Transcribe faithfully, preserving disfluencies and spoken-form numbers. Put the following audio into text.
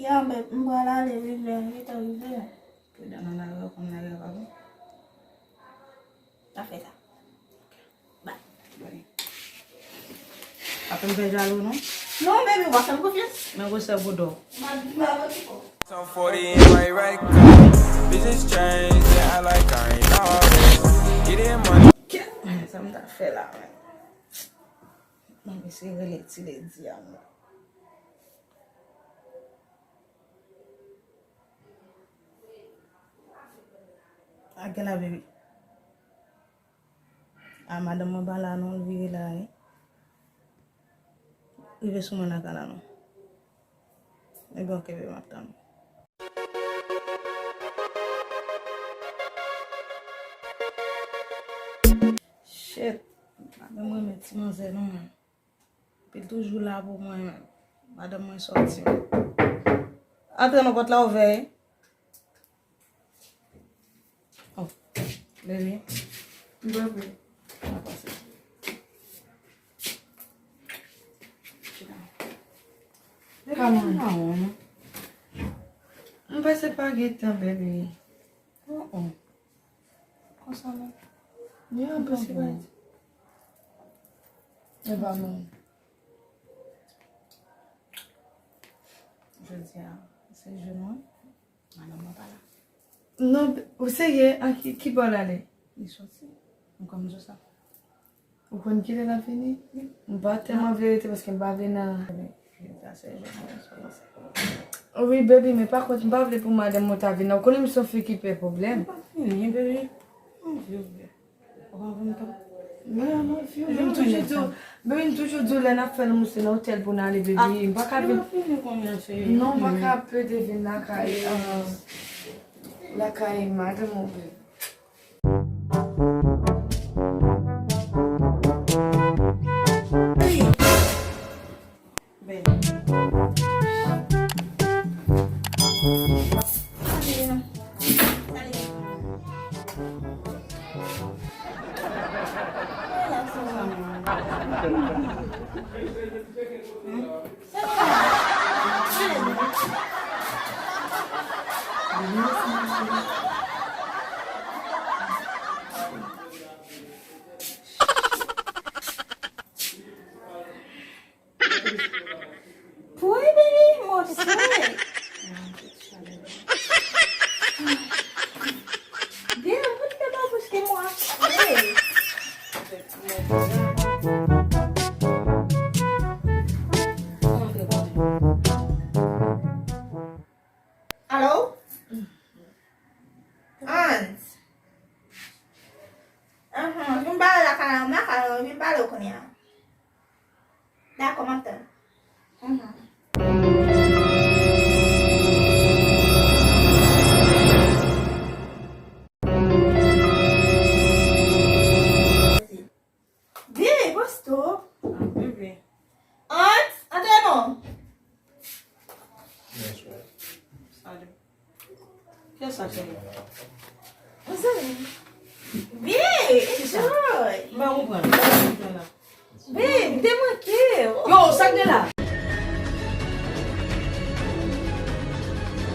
Ya, bèb, m pral ale, wi, lè uit è rive. Pridan nan lari a, kòm lari a pa bon. N ap fè sa. Bye. Bye. Pa fè m fè jalou, non. Non, baby, w pa fè m konfyans. Men gwosè bouda w. M a, m a menti pou. Some forty in my right car. Bitches change, they act like I ain't always. Get it money. Kèt, men, sa m ta fè la, men. Mwen eseye rele ti lady a, mwen. A gen la, baby. A, madanm mwen pa la non, l vire la, wi. Rive sou mwen nan ka la non. Ebyen, ok, baby, m ap tann ou. Shit. Madanm mwen renmen ti manzè non, men. Epi l toujou la pou mwen, men. Madanm mwen sòti. Antre non, pòt la ouvè, wi. Oh, baby. M pa vle. N a pase. Come on. M pase pa gen tan, baby. Oh, oh. Konsa non. Yeah, m pase pa. E pa mwen. Jodi a, se jou nou. Madanm mwen pa la. Non, ou serye? A ki, ki bò l ale? Li sòti. M konn di w sa. Ou konn kilè l ap vini? M pa tèlman vle rete paske m pa vle nan. Jodi a se jou mwen sou konsa. Wi, baby, men pa kont, m pa vle pou madanm mwen ta vin la. Ou konnen m se yon fi ki pè pwoblèm. M pa fini, baby. Mon Dieu. Ou pa konn tan? Mwen, mwen, fi, mwen toujou di w, baby, m toujou di w, lè n ap fè l, mwen se nan otèl pou n ale, baby. M pa ka vin. Non, m pa ka pede vin lakay, euh, lakay madanm ou, baby. Bèl. Boy, baby, m upset. Damn, poukisa w pa plis ke mwen? Hey. Alo? Hans. Ahan, vin pale lakay la, m lakay la, vin pale w kounye a. Dakò, m ap tann. Mhm. Bebe, posto. Ah, bebe. Ant, antre non. Salut. Kiyès sa, cheri? Mezanmi. Bebe, enjoy. M pa konprann. Sa w ap fè la? Bebe, m te manke w. Yo, sa k gen la?